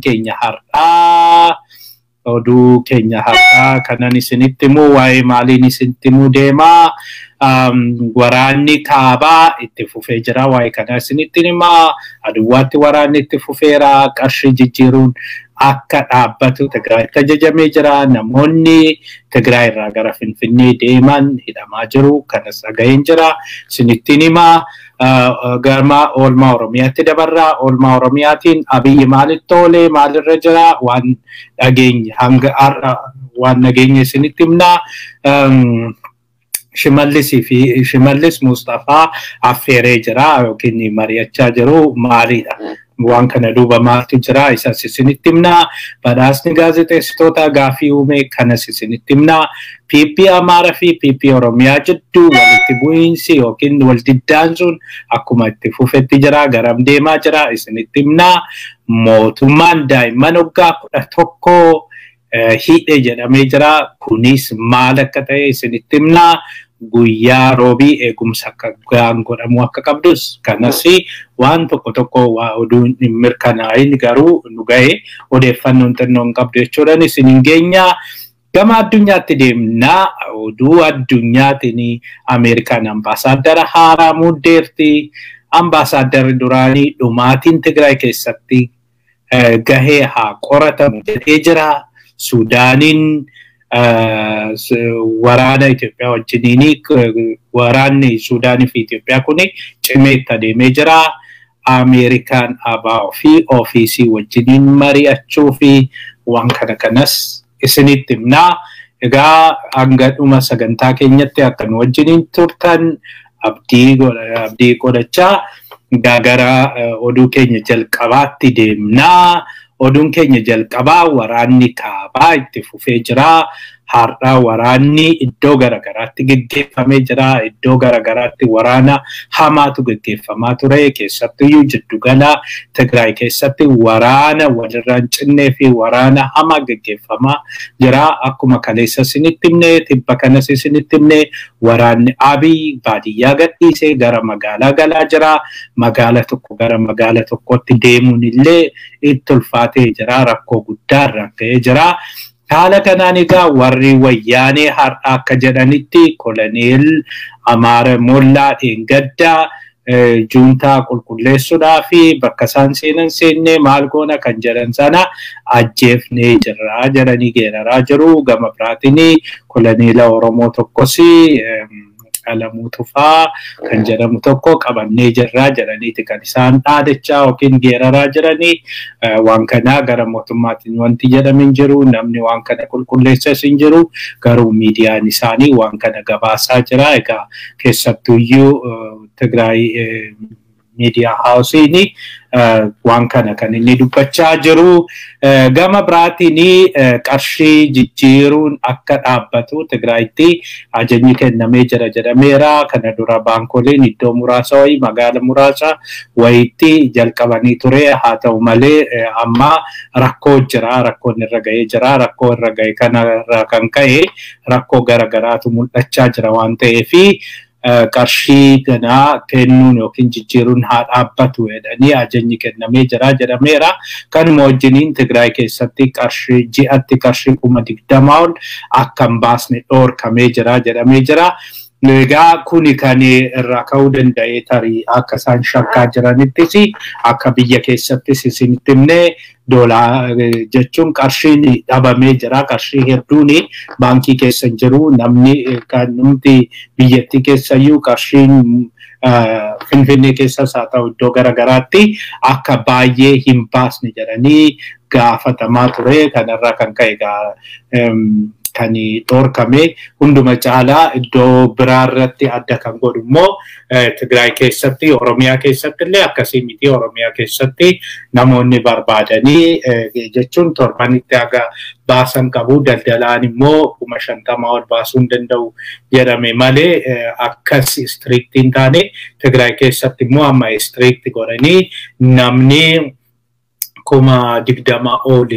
keenya har'aa oduu keenya har'aa kanan isinitti himuu waa'ee maaliin isinitti himuu deemaa. Waraanni kaabaa itti fufee jira. Waa'ee kana isinitti himaa. Aduwaatti waraanni itti fufeera. Qarshii jijjiiruun akka dhaabbatu Tigraayitti ajajamee jira. Namoonni Tigraay irraa gara Finfinnee deeman hidhamaa jiru. Kanas dhaga'een jira. Isinitti himaa. Gama oolmaa Oromiyaatti dabarraa. Oolmaa Oromiyaatiin Abiyyi maalitti oole, maalirra jira, waan dhageenye hanga har'a waan dhageenye isinitti himnaa. Shimallis fi Shimallis Mustafaa affeeree jira yookiin mari'achaa jiru maalidha? Waan kana duuba maaltu jira? Isas isinitti himnaa. Badhaasni gaazexeessitoota gaafii uume kanas isinitti himnaa. PP Amaaraa fi PP Oromiyaa jidduu walitti bu'iinsi yookiin waldiddaan sun akkuma itti fufetti jira. Garam deemaa jira? Isinitti himnaa. Mootummaan daa'imman waggaa 11 hidhe jedhamee jira. Kunis maal akka ta'e isinitti himnaa. Guyyaa roobii eegumsa akka gaan godhamu akka qabdus kanas waan tokko tokko waa oduun hin mirkanaa'in garuu nu ga'e odeeffannoon xinnoo hin qabdu jechuudhaan isin hin geenya. Gama addunyaatti deemnaa. Oduu addunyaatiin Ameerikaan ambaasaaddara haaraa muuddeerti. Ambaasaadarri duraanii dhumaatiin Tigraay keessatti gahee haa qoratamu jedhee jira. Suudaaniin waraana Itoophiyaa wajjiniin waraanni Suudaanii fi Itoophiyaa kun cimee itti adeemee jira. Ameerikaan ABO fi ofiisii wajjiniin mari'achuu fi waan kana kanas isinitti himnaa. Egaa hanga dhuma sagantaa keenyatti akka nu wajjiniin turtan abdii godhachaa gara oduu keenya jalqabaatti deemnaa. Oduun keenya jalqabaa waraanni kaabaa itti fufee jira. Har'a waraanni iddoo garagaraatti geggeeffamee jira. Iddoo garagaraatti waraana hamaatu geggeeffamaa ture. Keessattuyyuu jiddugala Tigraay keessatti waraana walirraa hin cinnee fi waraana hamaa geggeeffamaa jira. Akkuma kaleessa isinitti himne, tibba kanas isinitti himne, waraanni Abiy baadiyyaa gadhiisee gara magaalaa galaa jira. Magaala tokko gara magaala tokkotti deemuun illee itti ulfaatee jira. Rakkoo guddaa irra ga'ee jira. Haala kanaan egaa warri wayyaanee har'a akka jedhanitti koloneel Amaara Mollaa Dheengaddaa juuntaa qulqulleessuudhaa fi bakka isaan seenan seennee maal goona kan jedhan sana ajjeefnee jirra jedhanii geeraraa jiru. Gama biraatiin koloneela Oromoo tokkos Alamuu Tufaa kan jedhamu tokko qabannee jirra jedhaniiti kan isaan dhaadachaa yookiin geeraraa jiranii. Waan kanaa gara mootummaatiin wanti jedhame hin jiru. Namni waan kana qulqulleessas hin jiru. Garuu miidiyaan isaanii waan kana gabaasaa jira. Egaa keessattuyyuu Tigraay miidiyaa haawusiin waan kana kan inni dubbachaa jiru. Gama biraatiin qarshii jijjiiruun akka dhaabbatu Tigraayitti ajajni kennamee jira jedhameera. Kana dura baankoleen iddoo muraasa wayii magaala muraasa wayiitti jalqabanii ture. Haa ta'u malee amma rakkoo jira. Rakkoon irra ga'ee jira. Rakkoo irra ga'e kanarraa kan ka'e rakkoo garagaraatu mul'achaa jira waan ta'eefi qarshii kanaa kennuun yookiin jijjiiruun haa dhaabbatu jedhanii ajajni kennamee jira jedhameera. Kanuma wajjiniin Tigraay keessatti qarshii ji'atti qarshii 20,000 ol akka hin baasne dhoorkamee jira jedhamee jira. Egaa kuni kan irraa ka'uu danda'e tarii akka isaan shakkaa jiranittis akka biyya keessattis isinitti himne doolaa jechuun qarshiin dhabamee jira. Qarshii hedduun baankii keessa hin jiru. Namni kan nuti biyyattii keessayyuu qarshiin Finfinnee keessas haa ta'u iddoo garagaraatti akka baay'ee hin baasne jedhanii gaafatamaa ture. Kanarraa kan ka'e kan dhoorkame hunduma caalaa iddoo biraarratti adda kan godhu immoo Tigraay keessatti, Oromiyaa keessatti illee akkasii miti. Oromiyaa keessatti namoonni barbaadanii jechuun torbanitti haga baasan qabu. Daldalaan immoo 50,000 ol baasuu hin danda'u jedhame malee akkas istiriiktii hin taane. Tigraay keessatti immoo amma istiriiktii godhanii namni 20,000 ol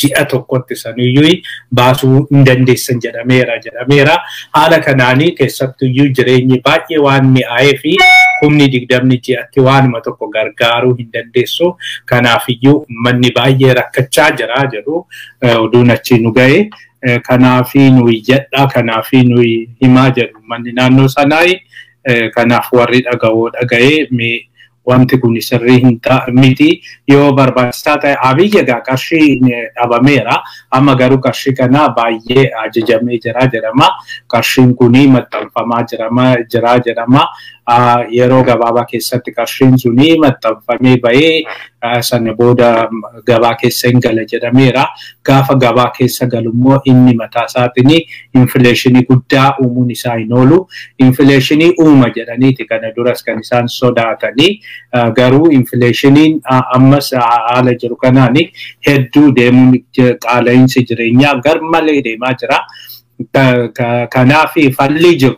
ji'a tokkotti saniyyuu baasuu hin dandeessan jedhameera. Haala kanaanii keessattuyyuu jireenyi baay'ee waan mi'aayee fi 20,000 ji'atti waanuma tokko gargaaruu hin dandeessu. Kanaafiyyuu uummanni baay'ee rakkachaa jira jedhu oduun achi nu ga'e. Kanaafi nu iyyadha, kanaafi nu himaa jedhu uummanni naannoo sanaa. Kanaaf warri dhaga'oo dhaga'ee mee wanti kun sirrii hin miti yoo barbaachisaa ta'e Abiyyi egaa qarshii dhabameera. Amma garuu qarshii kana baay'ee ajajamee jira jedhama. Qarshiin kun maxxanfamaa jira jedhama. Yeroo gabaabaa keessatti qarshiin suni maxxanfamee bahee sana booda gabaa keessa hin gala jedhameera. Gaafa gabaa keessa galummoo inni mataa isaatiin infileeshinii guddaa uumuun isaa hin oolu. Infileeshinii uuma jedhaniiti kana duras kan isaan sodaatanii garuu infileeshiniin ammas haala jiru kanaan hedduu deemuun qaala'insi jireenyaa garmalee deemaa jira. Kanaaf falli jiru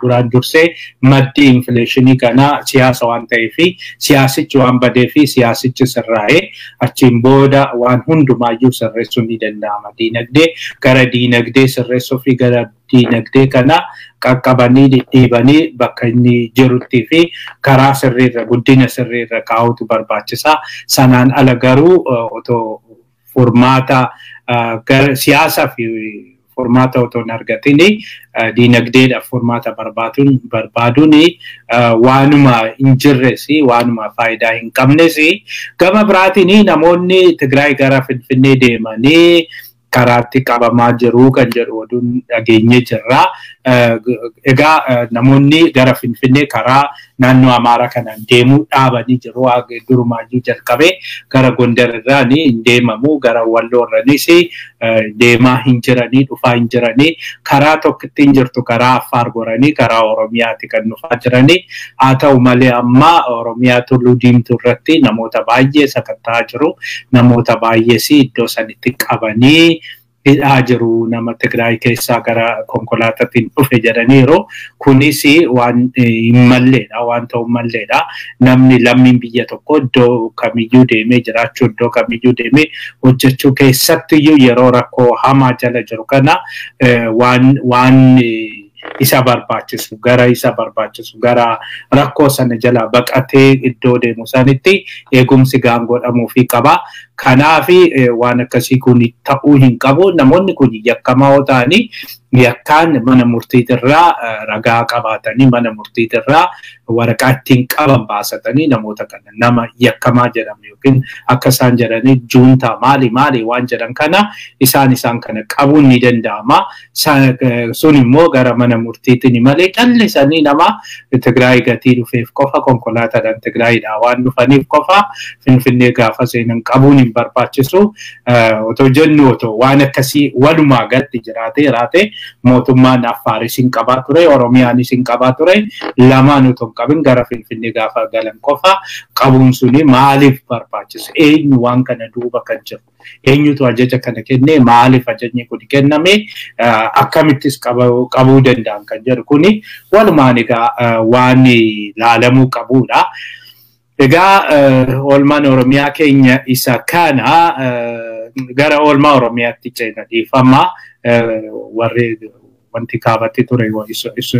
duraan dursee maddi infileeshinii kanaa siyaasa waan ta'eef siyaasichi waan badee fi siyaasichi sirraa'ee achiin booda waan hundumaayyuu sirreessuun ni danda'ama. Diinagdee gara diinagdee sirreessuu fi gara diinagdee kana qaqqabanii dhidhiibanii bakka inni jiruttii fi karaa sirriirra guddina sirriirra kaa'utu barbaachisa. Sanaan ala garuu otoo furmaata siyaasaa fi furmaata otoo hin argatin diinagdeedhaaf furmaata barbaaduun waanuma hin jirres waanuma faayidaa hin qabnes. Gama biraatiin namoonni Tigraay gara Finfinnee deemanii karaatti qabamaa jiru kan jedhu oduun dhageenye jirra. Egaa namoonni gara Finfinnee karaa naannoo Amaaraa kanaan deemuu dhaabanii jiru. Durumaayyuu jalqabee gara Gondar irraan hin deemamu, gara Walloo irranis deemaa hin jiranii, dhufaa hin jiranii. Karaa tokkotti hin jirtu, karaa Affaar goranii, karaa Oromiyaati kan dhufaa jiranii. Haa ta'u malee amma Oromiyaa Tulluu Diimtuu irratti namoota baay'ee sakatta'aa jiru. Namoota baay'ees iddoo sanitti qabanii hidhaa jiru. Nama Tigraay keessaa gara konkolaataatiin dhufe jedhaniiru. Kunis waan hin malleedha, waan ta'u malleedha. Namni lammiin biyya tokko iddoo kamiyyuu deemee jiraachuu, iddoo kamiyyuu deemee hojjechuu keessattiyyuu yeroo rakkoo hamaa jala jiru kana waan isa barbaachisu gara isa barbaachisu gara rakkoo sana jala baqatee iddoo deemu sanitti eegumsi gaan godhamuufii qaba. Kanaaf waan akkasii kun ta'uu hin qabu. Namoonni kun yakkamaa yoo ta'anii yakkaan mana murtiitirraa ragaa qabaatanii mana murtiitirraa waraqaa ittiin qaban baasatanii namoota kana nama yakkamaa jedhamu yookiin akka isaan jedhanii juuntaa maali maali waan jedhan kana isaan kana qabuun ni danda'ama. Sun immoo gara mana murtiitiin malee callisanii nama Tigraay gatii dhufeef qofa konkolaataadhaan Tigraayidhaa waan dhufaniif qofa Finfinnee gaafa seenan qabuun hin barbaachisu. Otoo jennu otoo waan akkasii walumaa galatti jiraatee mootummaan Affaaris hin qabaa ture, Oromiyaanis hin qabaa ture, lamaan otoo hin qabin gara Finfinnee gaafa galan qofa qabuun suni maaliif barbaachisa? Eenyu waan kana duuba kan jiru? Eenyutu ajaja kana kenne? Maaliif ajajni kun kenname? Akkamittis qabuu danda'an kan jedhu kuni walumaan egaa waan laalamuu qabudha. Egaa oolmaan Oromiyaa keenya isa kana gara oolmaa Oromiyaatti ceena dhiifama. Warri wanti kaabatti ture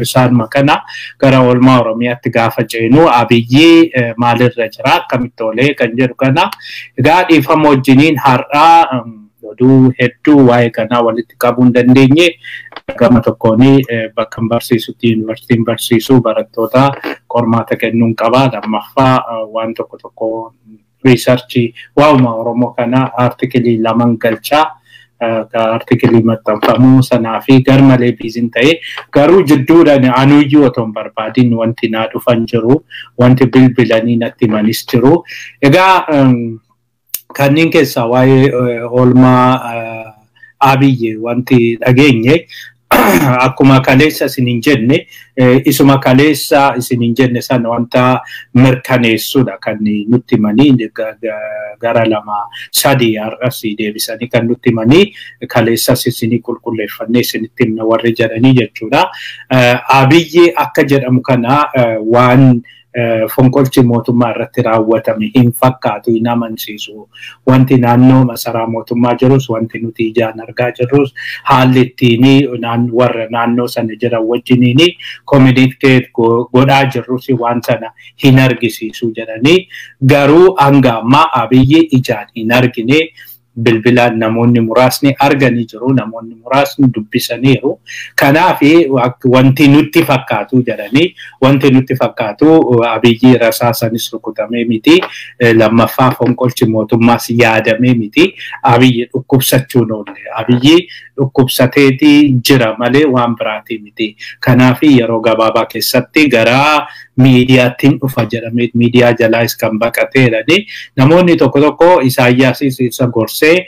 isaanuma kana gara oolmaa Oromiyaatti gaafa ceenu Abiyyi maalirra jira akkamitti olee kan jedhu kana egaa dhiifama wajjiniin har'aa oduu hedduu waa'ee kanaa walitti qabuu hin dandeenye. Gama tokkoon bakka hin barsiisutti yuunivarsiitiin barsiisuu barattoota qormaata kennuun qaba. Lammaffaa waan tokko tokko riisarchii waa'uma Oromoo kana aartikilii 2 galchaa artikilii maxxanfamuu sanaa fi garmalee biiziin ta'e garuu jidduudhaan anuyyuu otoo hin barbaadin wanti naa dhufan jiru, wanti bilbilanii natti himanis jiru. Egaa kanneen keessaa waa'ee oolmaa Abiyyi wanti dhageenye akkuma kaleessa isin hin jenne isuma kaleessa isin hin jenne sana wanta mirkaneessudha kan nutti himanii gara 2 3 har'as deebisanii kan nutti himanii kaleessas isinii qulqulleeffannee isinitti himna warri jedhanii jechuudha. Abiyyi akka jedhamu kana waan Fonqolchi mootummaa irratti raawwatame hin fakkaatu, hin amansiisu. Wanti naannoo masaraa mootummaa jirus, wanti nuti ijaan argaa jirrus, haalli ittiin warra naannoo sana jiran wajjiniin communicate godhaa jirrus waan sana hin argisiisu jedhanii, garuu hanga ammaa Abiyyi ijaan hin argine. Bilbilaan namoonni muraasni arganii jiru, namoonni muraasni dubbisaniiru. Kanaaf wanti nutti fakkaatu jedhanii, wanti nutti fakkaatu Abiyyi rasaasanis rukutamee miti, lammaffaa fonqolchi mootummaas yaadamee miti, Abiyyi dhukkubsachuun oolle. Abiyyi dhukkubsateeti jira malee waan biraatii miti. Kanaaf yeroo gabaabaa keessatti gara miidiyaattiin dhufa jedhamee miidiyaa jalaas kan baqateedhani. Namoonni tokko tokko Isaayyaasis isa gorsee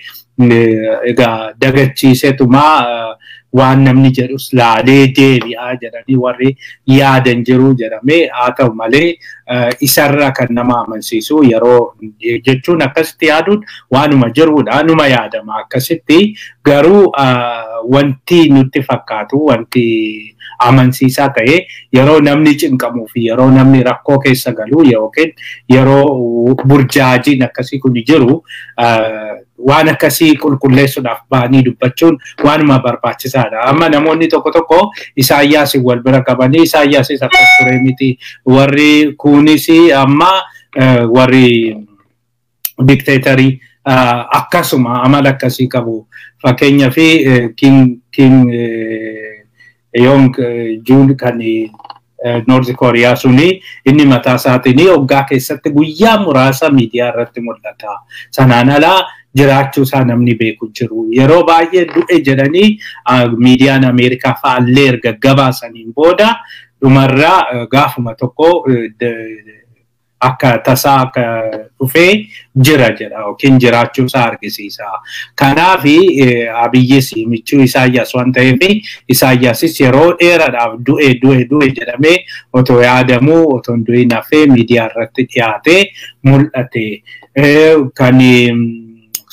egaa dagachiiseetumaa waan namni jedhus laalee deebi'aa jedhanii warri yaadan jiru jedhamee, haa ta'u malee isarra kan nama amansiisu yeroo jechuun akkasitti yaaduun waanuma jirudha, numa yaadama akkasitti. Garuu wanti nutti fakkaatu, wanti amansiisaa ta'e, yeroo namni cinqamuu fi yeroo namni rakkoo keessa galu yookiin yeroo burjaajiin akkasii kun jiru, waan akkasii qulqulleessuudhaaf ba'anii dubbachuun waanuma barbaachisaadha. Amma namoonni tokko tokko Isaayyaasin wal bira qabanii, Isaayyaasis akkas ture miti, warri kunis amma warri dikteetarii akkasuma amala akkasii qabu. Fakkeenyaa fi Kim Jong Un kan North Kooriyaa suni, inni mataa isaatiin hoggaa keessatti guyyaa muraasa miidiyaa irratti mul'ata. Sanaan alaa jiraachuu isaa namni beeku jiru. Yeroo baay'ee du'e jedhanii miidiyaan Ameerikaa fa'aallee erga gabaasaniin booda dhumarraa gaafuma tokko akka tasaa akka dhufee jira jedha yookiin jiraachuu isaa argisiisa. Kanaaf Abiyyis michuu Isaayyaas waan ta'eef, Isaayyaasis yeroo dheeraadhaaf du'e du'e du'e jedhamee otoo yaadamuu, otoo hin du'in hafee miidiyaa irratti dhiyaatee mul'ate. Kan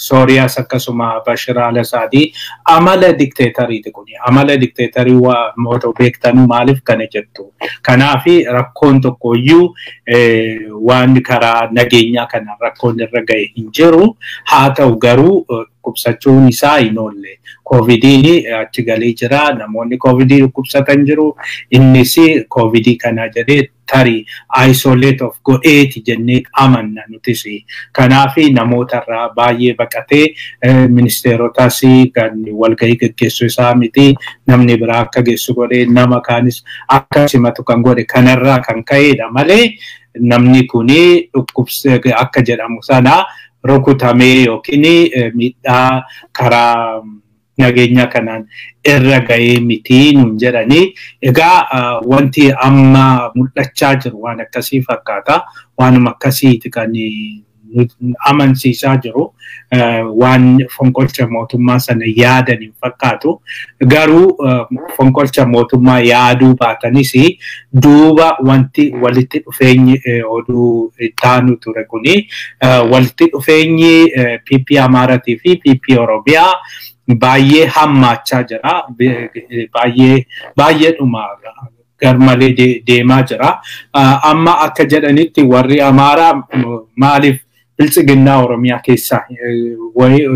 Sooriyaas akkasuma Bashir al-Asaadii amala dikteetariiti kuni. Amala dikteetarii otoo beektanuu maaliif kana jettu? Kanaaf rakkoon tokkoyyuu waan karaa nageenyaa kana rakkoon irra gahe hin jiru. Haa ta'u garuu dhukkubsachuun isaa hin oolle. Koovidiin achi galee jira. Namoonni koovidii dhukkubsatan jiru. Innis koovidii kana jedhee tarii isolate of godheeti jennee amanna nutis. Kanaaf namootarraa baay'ee baqatee, ministeerotas kan walgahii geggeessu isaa miti, namni biraa akka geessu godhee, nama kaanis akka simatu kan godhe kanarraa kan ka'edha malee, namni kuni dhukkubsa akka jedhamu sana rukutamee yookiin miidhaa karaa nageenya kanaan irra ga'ee miti nuun jedhanii. Egaa wanti amma mul'achaa jiru waan akkasii fakkaata. Waanuma akkasiiti kan amansiisaa jiru. Waan fonqolcha mootummaa sana yaadan hin fakkaatu. Garuu fonqolcha mootummaa yaaduu baatanis, duuba wanti walitti dhufeenyi oduu taanu ture kuni, walitti dhufeenyi PP Amaaratii fi PP Oromiyaa baay'ee hammaachaa jira. Baay'ee baay'eedhuma garmalee deemaa jira. Amma akka jedhanitti warri Amaaraa maaliif biltsiginnaa Oromiyaa keessaa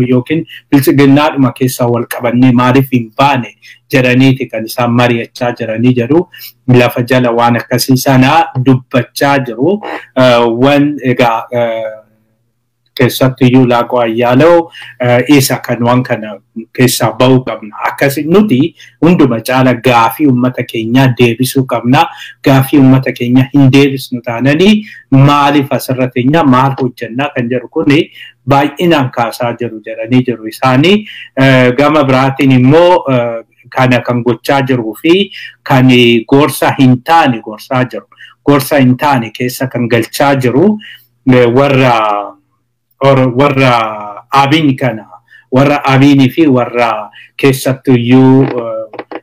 yookiin biltsiginnaadhuma keessaa wal qabannee maaliif hin baane jedhaniiti kan isaan mari'achaa jiranii jedhu. Lafa jala waan akkasii sana dubbachaa jiru. Wan egaa keessattiyyuu Laaqoo Ayyaalew isa kan waan kana keessaa bahuu qabna. Akkasi nuti hunduma caala gaafii uummata keenyaa deebisuu qabna. Gaafii uummata keenyaa hin deebisnu taananii maaliif asirra teenya, maal hojjannaa kan jedhu kuni baay'inaan kaasaa jiru jedhanii jiru isaanii. Gama biraatiin immoo kana kan gochaa jiruu fi kan gorsa hin taane gorsaa jiru, gorsa hin taane keessa kan galchaa jiru warra Abiin kana, warra Abiinii fi warra keessattuyyuu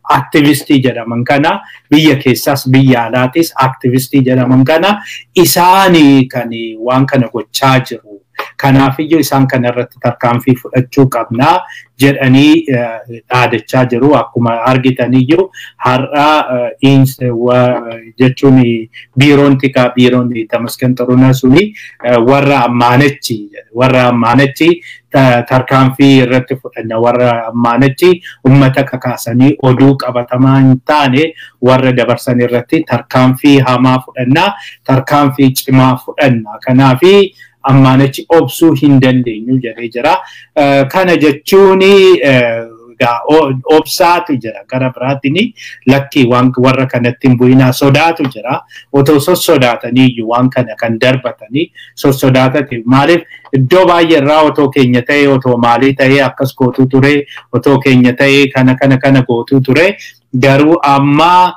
aktivistii jedhaman kana, biyya keessaas biyya alaatis aktivistii jedhaman kana, isaanii kan waan kana gochaa jiru. Kanaafiyyuu isaan kanarratti tarkaanfii fudhachuu qabnaa jedhanii dhaadachaa jiru. Akkuma argitaniyyuu har'a jechuun biiroon tikaa biiroon Tamasgan Xurunaa suni warra ammaanachi tarkaanfii irratti fudhanna, warra ammaanachi uummata kakaasanii oduu qabatamaa hin taane warra dabarsan irratti tarkaanfii hamaa fudhanna, tarkaanfii cimaa fudhanna. Kanaafi ammaanachi obsuu hin dandeenyu jedhee jira. Kana jechuun obsaatu jira. Gara biraatiin lakkii waan warra kanatti hin bu'inaa sodaatu jira. Otoo sossodaataniiyyuu waan kana kan darbatanii sossodaatate maaliif iddoo baay'ee irraa otoo keenya ta'ee otoo maalii ta'ee akkas gootuu ture, otoo keenya ta'ee kana kana kana gootuu ture, garuu amma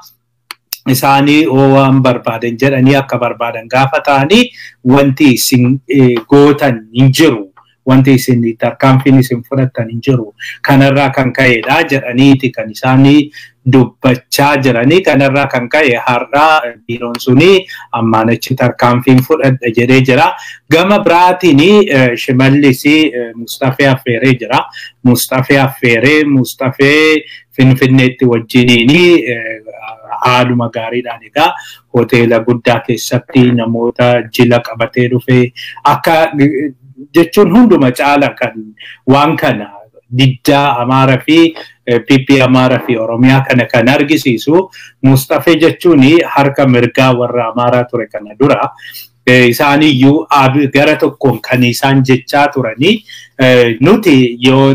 isaanii waan barbaadan jedhanii akka barbaadan gaafa ta'anii wanti isin gootan hin jiru. Wanti isin tarkaanfiin isin fudhattan hin jiru. Kanarraa kan ka'edha jedhaniiti kan isaanii dubbachaa jiranii. Kanarraa kan ka'e har'a biiroon suni ammaanachi tarkaanfiin fudhadha jedhee jira. Gama biraatiin Shimallis Mustafee affeeree jira. Mustafee affeeree Mustafee Finfinneetti wajjiniin haaluma gaariidhaan egaa hoteela guddaa keessatti namoota jila qabatee dhufee akka jechuun hunduma caala kan waan kana diddaa Amaaraa fi PP Amaaraa fi Oromiyaa kana kan argisiisu Mustafee jechuun harka mirgaa warra Amaaraa ture kana dura isaaniyyuu gara tokkoon kan isaan jechaa turanii nuti yoo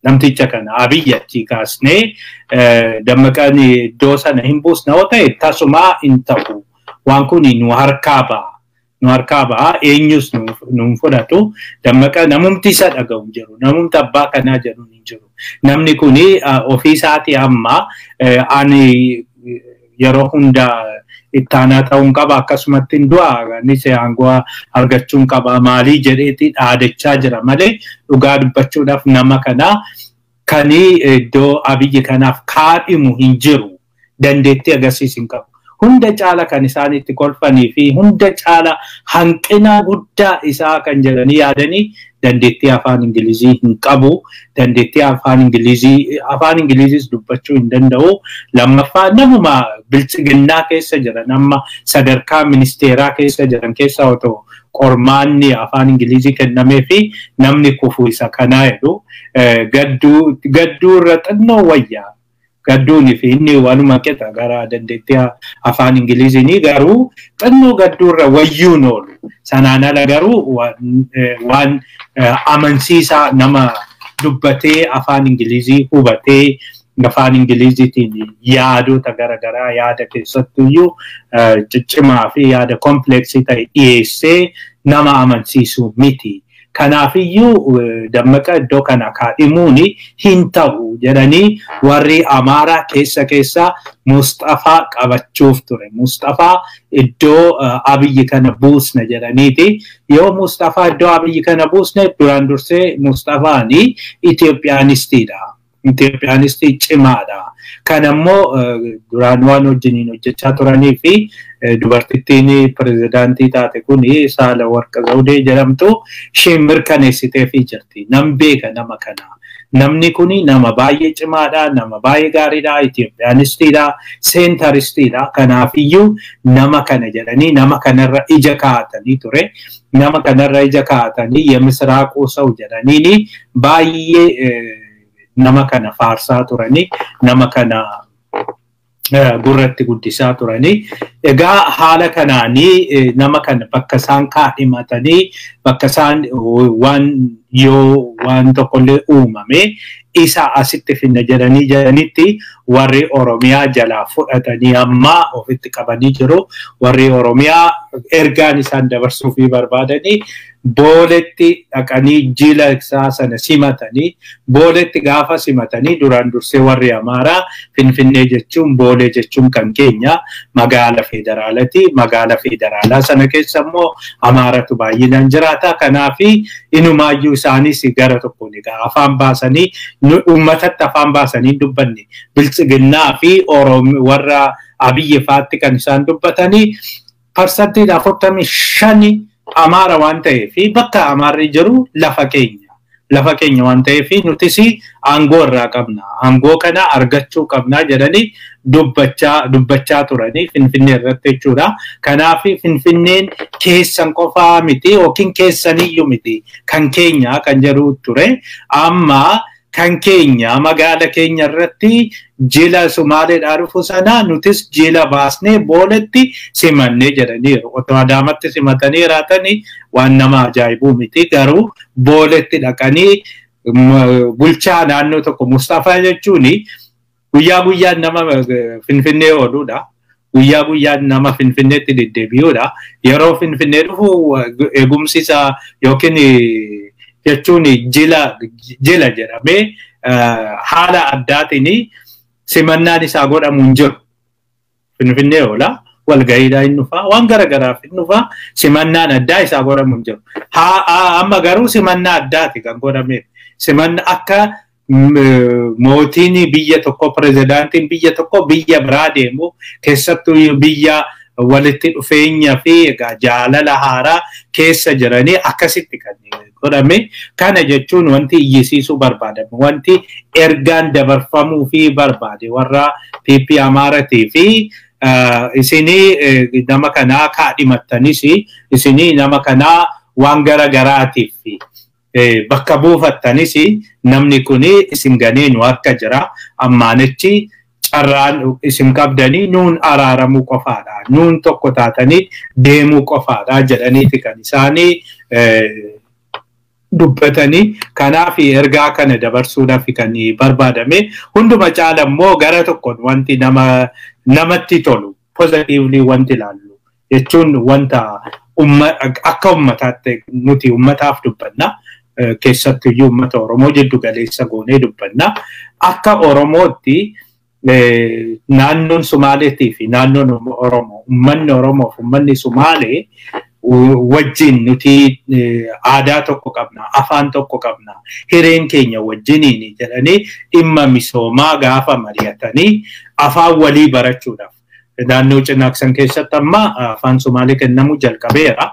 namticha kana Abiyyi achii kaasnee Dammaqaan iddoo sana hin buusna yoo ta'e tasumaa hin ta'u. Waan kun nu harkaa ba'a. Nu harkaa ba'a. Eenyus nu fudhatu. Dammaqa namumti isa dhaga'u hin jiru. Namumti abbaa kanaa jedhu hin jiru. Namni kun ofii isaatii amma ani yeroo hunda ittaanaa ta'uun qaba akkasumatti hin du'a anis aangoo argachuun qaba maalii jedheeti dhaadachaa jira malee dhugaa dubbachuudhaaf nama kana kan iddoo Abiyyi kanaaf kaadhimu hin jiru, dandeettii agarsiisu hin qabu. Hunda caala kan isaan itti kolfanii fi hunda caala hanqina guddaa isaa kan jedhanii yaadanii dandeettii afaan Ingilizii hin qabu. Dandeettii afaan Ingiliziis dubbachuu hin danda'u. Lammaffaa namuma bilchiginnaa keessa jiran amma sadarkaa ministeeraa keessa jiran keessa otoo qormaanni afaan Ingilizii kennamee fi namni kufu isa kanaa jedhu gadduu irra xinnoo wayyaa. Gadduun fi inni waanuma qixa gara dandeettii afaan Ingiliziin garuu xinnoo gadduurra wayyuun oolu. Sanaan ala garuu waan amansiisaa nama dubbatee afaan Ingilizii hubatee afaan Ingiliziitiin yaadota garaagaraa yaada keessattuyyuu ciccimaa fi yaada kompleksii ta'e dhiyeessee nama amansiisu miti. Kanaafiyyuu Dammaqa iddoo kana kaadhimuun hin ta'u jedhanii warri Amaaraa keessa keessa Mustafaa qabachuuf ture. Mustafaa iddoo Abiyyi kana buusna jedhaniiti. Yoo Mustafaa iddoo Abiyyi kana buusne duraan dursee Mustafaan Itoophiyaanistiidha. Itoophiyaanistii cimaadha. Kanammoo duraan waan wajjiniin hojjechaa turanii fi dubartittiin pirezidaantii taate kun Saala Warqa Zawudee jedhamtu isheen mirkaneessiteefii jirti. Nam beeka nama kana. Namni kun nama baay'ee cimaadha, nama baay'ee gaariidha, Itoophiyaanistiidha, seentaristiidha. Kanaafiyyuu nama kana jedhanii nama kanarra ija kaa'atanii ture. Nama kanarra ija kaa'atanii yemisraaquu sa'u jedhaniini baay'ee nama kana faarsaa turanii, nama kana gurratti guddisaa turanii. Egaa haala kanaanii nama kana bakka isaan kaadhimatanii bakka isaan waan yoo waan tokkollee uumame isa asitti finna jedhanii jedhanitti warri Oromiyaa jalaa fudhatanii amma ofitti qabanii jiru. Warri Oromiyaa ergaan isaan dabarsuu fi barbaadanii booletti dhaqanii jila isaa sana simatanii booletti gaafa simatanii duraan dursee warri Amaaraa Finfinnee jechuun boolee jechuun kan keenya magaala federaalati. Magaala federaalaa sana keessa immoo Amaaratu baay'inaan jiraata. Kanaafi inumaayyuu isaanis gara tokkoon egaa afaan baasanii uummatatti afaan baasanii dubbanne bilchiginnaa fi warra Abiyyi faatti kan isaan dubbatanii 45% Amaara waan ta'eef bakka Amaarri jiru lafa keenya. Lafa keenya waan ta'eef nutis aangoo irraa qabna. Aangoo kana argachuu qabna jedhanii dubbachaa turanii Finfinnee irratti jechuudha. Kanaaf Finfinneen keessan qofaa miti yookiin keessaniyyuu miti kan keenya kan jedhu ture. Amma kan keenya magaala keenya irratti jila Sumaaleedhaa dhufu sana nutis jila baasnee booletti simannee jedhaniiru. Otoo Adaamatti simatanii jiraatanii waan nama ajaa'ibuu miti. Garuu booletti dhaqanii bulchaa naannoo tokko Mustafaa jechuun guyyaa guyyaan nama Finfinnee ooluudha. Guyyaa guyyaan nama Finfinneetti deddeebi'uudha. Yeroo Finfinnee dhufu eegumsi isaa yookiin jechuun jila jedhamee haala addaatiin simannaan isaa godhamu hin jiru. Finfinnee oola, walga'iidhaa hin dhufaa, waan garagaraaf hin dhufaa, simannaan addaa isaa godhamu hin jiru. Amma garuu simannaa addaati kan godhameef. Simanna akka mootiin biyya tokko, pirezidaantiin biyya tokko biyya biraa deemu keessattuu biyya walitti dhufeenya fi jaalala haaraa keessa jiranii akkasitti kan godhame. Kana jechuun wanti iyyisiisuu barbaadame, wanti ergaan dabarfamuu fi barbaade warra PP Amaaratii fi isinii nama kanaa kaadhimattanis isinii nama kanaa waan gara garaatiif bakka buufattanis namni kun isin ganee nu harka jira. Ammaanichi carraan isin qabdanii nuun araaramuu qofaadha. Nuun tokko taatanii deemuu qofaadha jedhaniiti kan isaanii dubbatanii. Kanaaf ergaa kana dabarsuudhaaf kan barbaadame. Hunduma caala immoo gara tokkoon wanti namatti tolu positively wanti ilaallu jechuun wanta akka ummataatti nuti ummataaf dubbanna. Keessattuyyuu ummata Oromoo jiddu galeessa goonee dubbanna. Akka Oromootti naannoon Sumaaleetii fi naannoon Oromoo, uummanni Oromoo fi uummanni Sumaalee wajjin nuti aadaa tokko qabna, afaan tokko qabna, hireen keenya wajjiniin jedhanii dhimma misoomaa gaafa mari'atanii afaan walii barachuudhaaf. Naannoo Cinaaksan keessatti amma afaan Sumaalee kennamuu jalqabeera.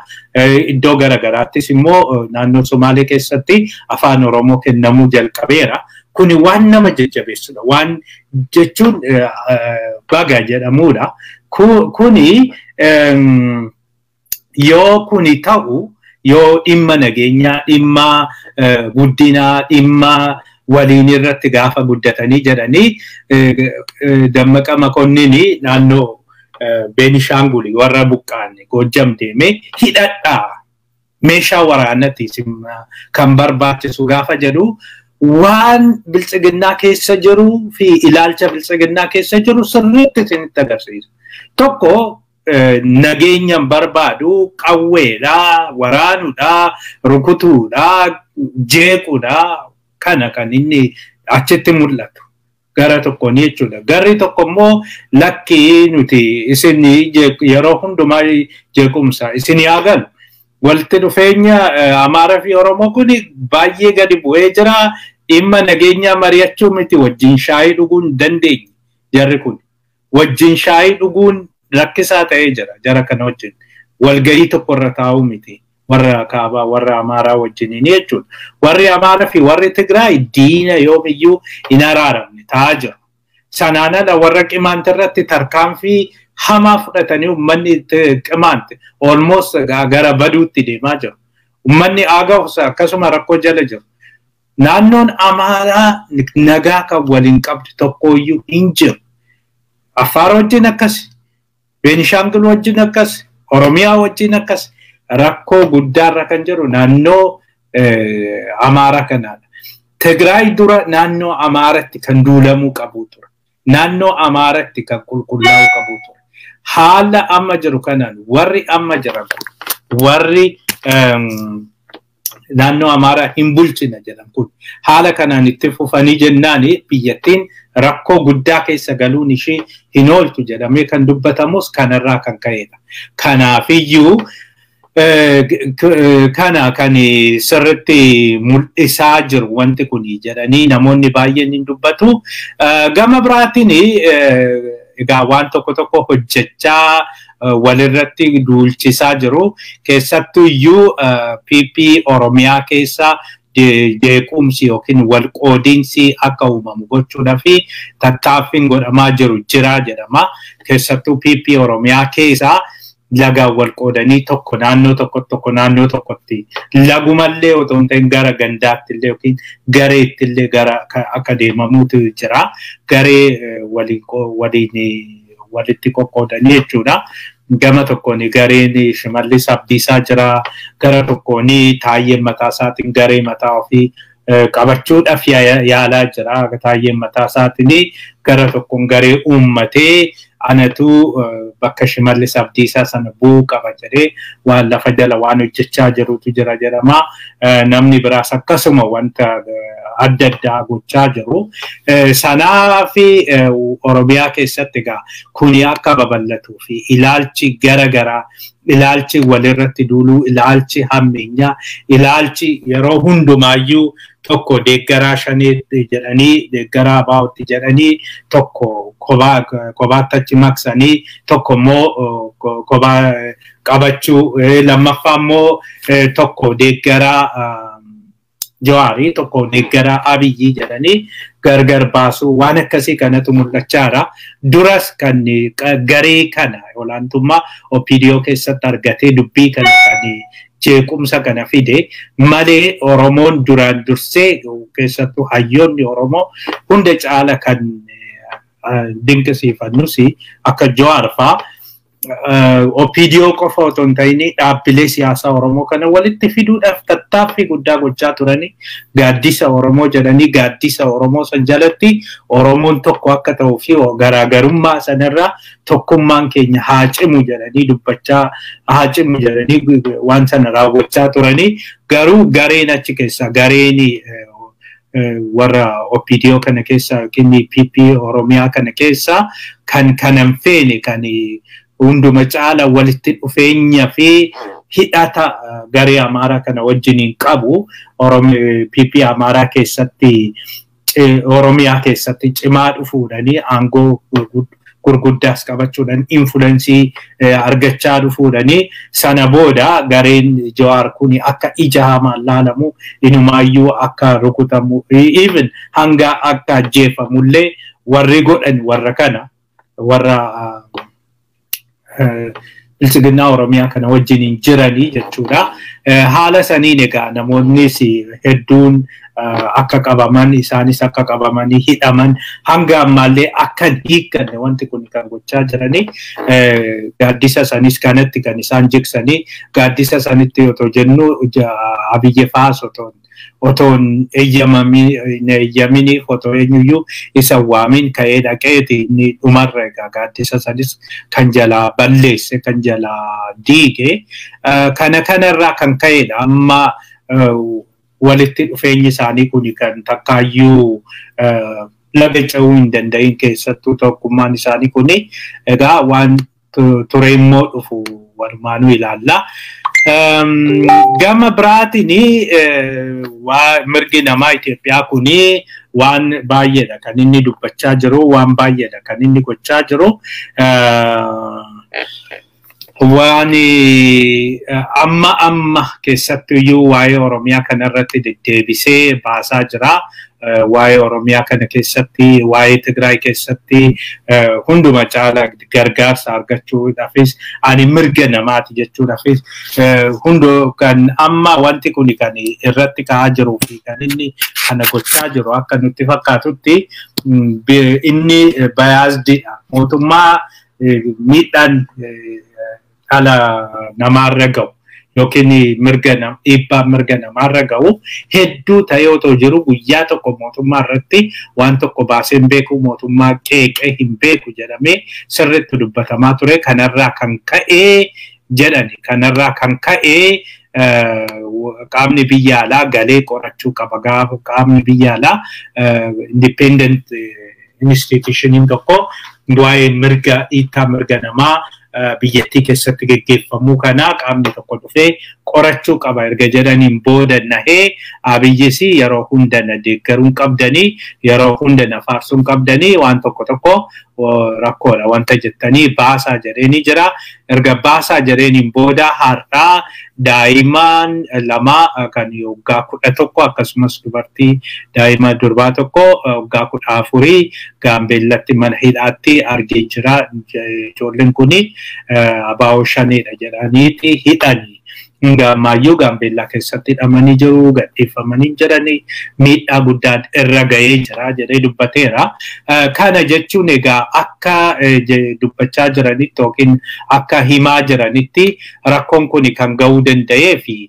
Iddoo garagaraattis immoo naannoo Sumaalee keessatti afaan Oromoo kennamuu jalqabeera. Kuni waan nama jajjabeessudha. Waan jechuun baga jedhamudha. Kuni yoo kuni ta'u yoo dhimma nageenyaa, dhimma guddinaa, dhimma waliin irratti gaafa guddatanii jedhanii Dammaqa Makonnin naannoo Beenishaangul warra buqqaanne Goojjam deemee hidhadhaa meeshaa waraanatti kan barbaachisu gaafa jedhu waan biltsiginnaa keessa jiru fi ilaalcha biltsiginnaa keessa jiru sirriitti isinitti agarsiisa. Tokko nageenya barbaadu qawweedhaa, waraanuudhaa, rukutuudhaa, jeequudhaa kana kan inni achitti mul'atu. Gara tokkoon jechuudha. Garri tokko immoo lakkii nuti isin yeroo hundumaa jeequmsa isin yaa galu. Walitti dhufeenya Amaaraa fi Oromoo kun baay'ee gadi bu'ee jira. Dhimma nageenyaa mari'achuu miti wajjin shaayii dhuguun hin dandeenye jarri kun. Wajjin shaayii dhuguun rakkisaa ta'ee jira jara kana wajjin. Walgahii tokko irra taa'uu miti warra kaabaa warra Amaaraa wajjiniin jechuudha. Warri Amaaraa fi warri Tigraay diina yoomiyyuu hin araaramne ta'aa jiru. Sanaan ala warra Qimaant irratti tarkaanfii hamaa fudhatanii uummanni Qimaant almost gara baduutti deemaa jiru. Uummanni Agaw akkasuma rakkoo jala jiru. Naannoon Amaaraa nagaa kan waliin qabdu tokkoyyuu hin jiru. Affaar wajjin akkas, Beenishaangul wajjin akkas, Oromiyaa wajjin akkas rakkoo guddaarra kan jiru naannoo Amaaraa kanaadha. Tigraay dura naannoo Amaaratti kan duulamuu qabu ture. Naannoo Amaaratti kan qulqullaa'uu qabu ture. Haala amma jiru kanaan warri amma jiran kun warri naannoo Amaaraa hin bulchina jedhan kun haala kanaan itti fufanii jennaan biyyattiin rakkoo guddaa keessa galuun ishee hin ooltu jedhamee kan dubbatamus kanarraa kan ka'edha. Kanaafiyyuu kana kan sirriitti mul'isaa jiru wanti kun jedhanii namoonni baay'een hin dubbatu. Gama biraatiin Egaa waan tokko tokko hojjechaa walirratti duulchisaa jiru. Keessattuu iyyuu PP Oromiyaa keessa jeequmsi yookiin walqoodiinsi akka uumamu gochuudhaa fi tattaaffiin godhamaa jiru jira jedhama. Keessattuu PP Oromiyaa keessa lagaan walqoodanii tokko naannoo tokkotti tokko naannoo tokkotti lagumallee otoo hin ta'in gara gandaatti illee yookiin gareetti illee gara akka deemamuutu jira. Garee waliin walitti qoqqoodanii jechuudha. Gama tokkoon gareen Shimallis Abdiisaa jira. Gara tokkoon Taayyeen mataa isaatiin garee mataa ofii qabachuudhaaf yaalaa jira. Taayyeen mataa isaatiin gara tokkoon garee uummatee anatu bakka Shimallis Abdiisaa sana bu'uu qaba jedhee waan lafa jala waan hojjechaa jirutu jira jedhama. Namni biraas akkasuma wanta adda addaa gochaa jiru. Sanaa fi Oromiyaa keessatti egaa kuni akka babal'atuu fi ilaalchi gara garaa, ilaalchi walirratti duuluu, ilaalchi hammeenyaa, ilaalchi yeroo hundumaayyuu tokko deeggaraa shaneetti jedhanii, deeggaraa abaa'otti jedhanii, tokko kophaatti achi maqsanii, tokko immoo kophaa qabachuu, lammaffaa immoo tokko deeggaraa Jawaarii, tokko deeggaraa Abiyyii jedhanii gargar baasuu waan akkasii kanatu mul'achaa jira. Duras kan garee kana olaantummaa OPDO keessatti argatee dubbii kana kan jeequmsa kana fide malee Oromoon duraan dursee keessattuu hayyoonni Oromoo hunda caala kan dinqisiifannus akka Jawaar fa'aa OPDO qofa otoo hin ta'in dhaabbilee siyaasaa Oromoo kana walitti fiduudhaaf tattaaffii guddaa gochaa turanii gaaddisa Oromoo jedhanii gaaddisa Oromoo san jalatti Oromoon tokko akka ta'uu fi garaagarummaa sanarraa tokkummaan keenya haa cimu jedhanii dubbachaa haa cimu jedhanii waan sana raawwachaa turanii garuu gareen achi keessaa gareen warra OPDO kana keessa yookiin PP Oromiyaa kana keessa kan kanan feene kan hunduma caala walitti dhufeenya fi hidhata garee Amaaraa kana wajjiniin qabu PP Amaaraa keessatti Oromiyaa keessatti cimaa dhufuudhanii aangoo gurguddaas qabachuudhaan influensii argachaa dhufuudhanii sana booda gareen Jawaar kun akka ija hamaan laalamu inumaayyuu akka rukutamu even hanga akka ajjeefamullee warri godhan warra kana warra bilchiginnaa Oromiyaa kana wajjiniin jiranii jechuudha. Haala saniin egaa namoonnis hedduun akka qabaman isaanis akka qabamanii hidhaman hanga ammaallee akka hin hiikkanne wanti kun kan gochaa jiranii gaaddisa sanis kanatti kan isaan jigsanii gaaddisa sanitti otoo jennu Abiyyi fa'aas otoo hin eeyyaminiif otoo eenyuyyuu isa waamin ka'ee dhaqeeti inni dhumarra egaa gaaddisa sanis kan jalaa balleesse kan jalaa diige kana kanarraa kan ka'edha amma walitti dhufeenyi isaanii kun kan takkaayyuu laga ce'uu hin danda'in keessattuu tokkummaan isaanii kun egaa waan ture immoo dhufu walumaanuu ilaalla. Gama biraatiin mirgi namaa Itoophiyaa kun waan baay'eedha kan inni dubbachaa jiru, waan baay'eedha kan inni gochaa jiru. Waan amma keessattuyyuu waa'ee Oromiyaa kanarratti deddeebisee baasaa jira. Waa'ee Oromiyaa kana keessatti, waa'ee Tigraay keessatti hunduma caala gargaarsa argachuudhaafis ani mirga namaati jechuudhaafis hunduu kan amma wanti kun kan irratti ka'aa jiruu fi kan inni kana gochaa jiru akka nutti fakkaatutti inni bayaasdiidha. Mootummaa miidhaan dhala namaarra ga'u yookiin mirga dhiibbaa mirga namaarra ga'u hedduu ta'ee otoo jiru guyyaa tokko mootummaa irratti waan tokko baasee hin beeku mootummaa qeeqee hin beeku jedhamee sirriitti dubbatamaa ture. Kanarraa kan ka'ee jedhani kanarraa kan ka'ee qaamni biyya alaa galee qorachuu qaba. Gaafa qaamni biyya alaa independent institutioniin tokko waa'ee mirga dhiittaa mirga namaa biyyattii keessatti geggeeffamuu kanaa qaamni tokko dhufee qorachuu qaba erga jedhaniin booda nahee Abiyyis yeroo hunda na deeggaruun qabdanii yeroo hunda na faarsuun qabdanii waan tokko tokko Rakkoodha wanta jettanii baasaa jedheeni jira. Erga baasaa jedheeniin booda har'aa daa'imaan 2 kan waggaa 11 akkasumas dubartii daa'ima durbaa tokko waggaa 14 Gaambeellatti mana hidhaatti argee jira. Ijoolleen kuni abaa'oo shaneedha jedhaniiti hidhanii. Ammayyuu Gaambeellaa keessatti hidhamanii jiru, gadhiifamanii jiranii, miidhaa guddaan irra ga'ee jira jedhee dubbateera. Kana jechuun egaa akka dubbachaa jiranitti yookiin akka himaa jiranitti rakkoon kun kan ga'uu danda'ee fi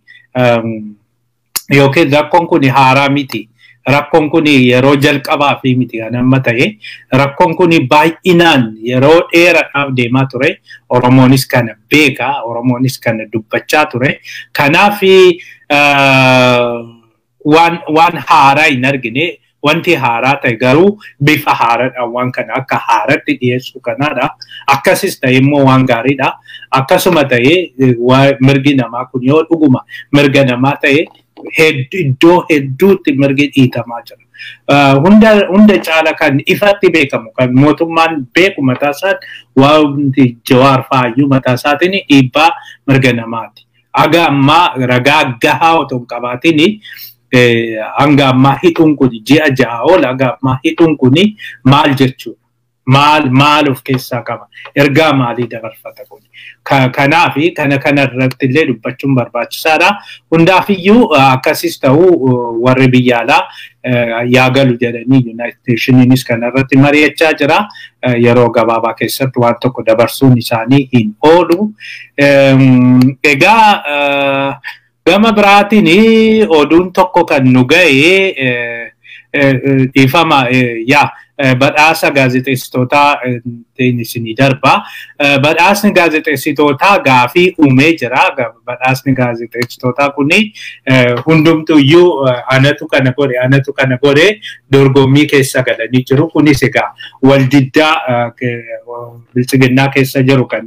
yookiin rakkoon kun haaraa miti. Rakkoon kun yeroo jalqabaa fi miti kan amma ta'e. Rakkoon kun baay'inaan yeroo dheeraadhaaf deemaa ture. Oromoonis kana beeka, Oromoonis kana dubbachaa ture. Kanaaf waan haaraa hin argine. Wanti haaraa ta'e garuu bifa haaraadhaan waan kana akka haaratti dhiyeessuu kanaadha. Akkasis ta'e immoo waan gaariidha. Akkasuma ta'e mirgi namaa kun yoo dhuguma mirga namaa ta'e iddoo hedduutti mirgi dhiitamaa jira. Hunda caala kan ifatti beekamu kan mootummaan beeku mataa isaatti wanti Jawaar fa'aayyuu mataa isaatiin dhiibbaa mirga namaati. Haga ammaa ragaa gahaa otoo hin qabaatin hanga ammaa hidhuun kun ji'a 6 ol hanga ammaa hidhuun kun maal jechuudha? Maal of keessaa qaba? Ergaa maalii dabarfata kun? Kanaaf kana irratti illee dubbachuun barbaachisaadha. Hundaafiyyuu akkasis ta'uu warri biyya alaa yaagalu jedhanii United Nationiinis kana irratti mari'achaa jira. Yeroo gabaabaa keessatti waan tokko dabarsuun isaanii hin oolu. Egaa gama biraatiin oduun tokko kan nu ga'e dhiifama yaa badhaasa gaazexeessitootaa isinii darba. Badhaasni gaazexeessitootaa gaafii uumee jira. Badhaasni gaazexeessitootaa kuni hundumtuyyuu anatu kana godhe anatu kana godhe dorgommii keessa galanii jiru. Kunis egaa waldiddaa biltsiginnaa keessa jiru kan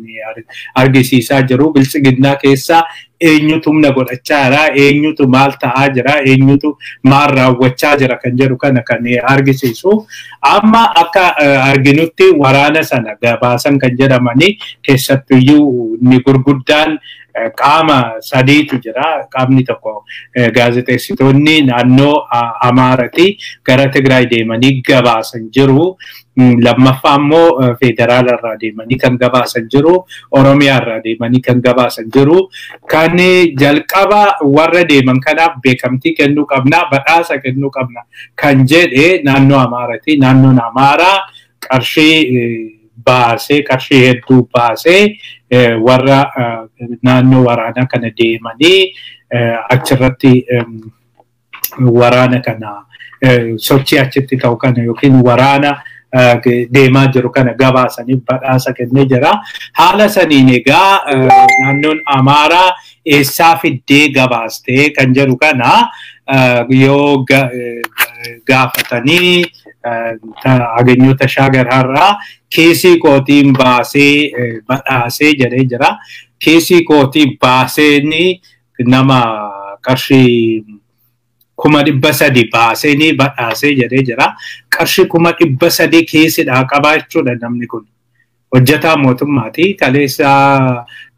argisiisaa jiru. Biltsiginnaa keessa eenyutu humna godhachaa jira, eenyutu maal ta'aa jira, eenyutu maal raawwachaa jira kan jedhu kana kan argisiisu. Amma akka arginutti waraana sana gabaasan kan jedhamanii keessattuyyuu inni gurguddaan qaama sadiitu jira. Qaamni tokko gaazexeessitoonni naannoo Amaaratii gara Tigraay deemanii gabaasan jiru. Lammaffaa immoo federaala irraa deemanii kan gabaasan jiru. Oromiyaa irraa deemanii kan gabaasan jiru. Kan jalqaba warra deeman kanaaf beekamtii kennuu qabna, badhaasa kennuu qabna kan jedhe naannoo Amaaratii. Naannoon Amaaraa qarshii baasee, qarshii hedduu baasee warra naannoo waraanaa kana deemanii achirratti waraana kana sochii achitti ta'u kana yookiin waraana deemaa jiru kana gabaasanii badhaasa kennee jira. Haala saniin egaa naannoon Amaaraa eessaa fiddee gabaastee kan jedhu kana yoo gaafatanii Aganyoo Tashaagar har'aa kiisii kootiin baasee badhaasee jedhee jira. Kiisii kootiin baaseen nama qarshii 300,000 baasee badhaasee jedhee jira. Qarshii 300,000 kiisidhaa qabaa jechuudha namni kun. Hojjetaa mootummaati. Kaleessa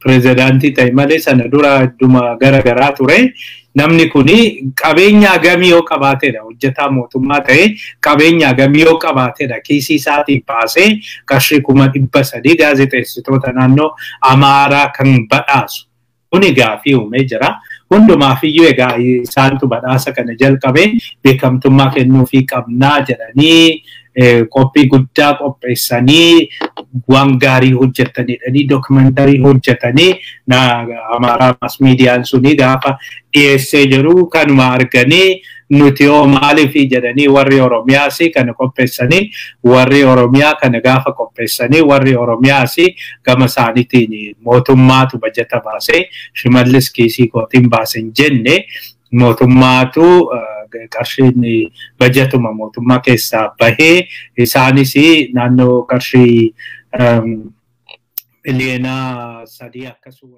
pirezidaantii ta'e malee sana dura dhuma gara garaa ture. Namni kuni qabeenya hagamii yoo qabaatedha. Hojjetaa mootummaa ta'e qabeenya hagamii yoo qabaatedha. Kiisii isaatiin baasee qarshii 300,000 gaazexeessitoota naannoo Amaaraa kan badhaasu. Kuni gaafii uumee jira. Hundumaafiyyuu egaa isaantu badhaasa kana jalqabee beekamtummaa kennuufii qabnaa jedhanii qophii guddaa qopheessanii waan gaarii hojjetanidhanii dookumentarii hojjetanii Amaaraa maas miidiyaan suni gaafa dhiyeessee jiru kanuma arganii nuti yoo maaliif jedhanii warri Oromiyaas kana qopheessanii warri Oromiyaa kana gaafa qopheessanii warri Oromiyaas gama isaaniitiin mootummaatu bajata baasee Shimallis kiisii kootiin baaseen jenne mootummaatu qarshiin bajatuma mootummaa keessaa bahee isaanis naannoo qarshii miliyoona 3 akkasuma.